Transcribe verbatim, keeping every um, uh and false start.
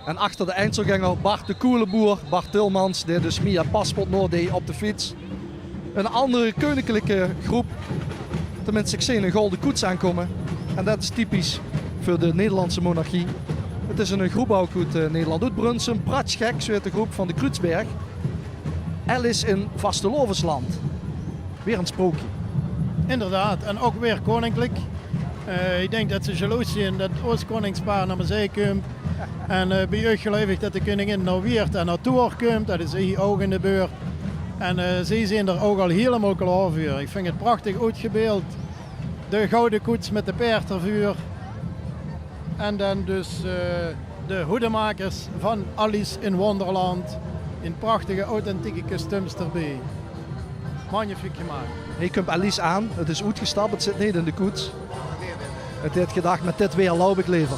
En achter de einzelganger Bart de Koeleboer, Bart Tilmans, dae dus Mia Paspoort naodeej op de fiets. Ein anger keuninklike groep. Tenminste, ich zeen ein golde koets aankómme. En det is typisch veur de Nederlandse monarchie. Het is ein groep ouch oet eh, Nederland, oet Brunssum. Pratsjgek, zo hèt de groep van de Kruutsberg. Alice in vastelaovesland. Weer ein sprookje. Inderdaad, en ouch weer keuninklike. Eh, ich dink det ze jaloers zeen det ós keuningspaar nao Mezeej kump. En eh, bie uch geluif ich det de keuningin nao Wieërt en nao Toer kump. Det is hie ouch in de buurt. En eh, zie zeen d'r ouch al hielemaol klaor veur. Ich vinj het prachtig oetgebeeld. De goude koets mit de paerd d'rveur. En dan dus eh, de hoedemakers van Alice in Wonderland. In prachtige authentieke kostuums d'rbie. Magnifiek gemaak. Hie kump Alice aan. Het is oetgestap, het zit neet in de koets. Het haet gedach: mit dit weer loup ich lever.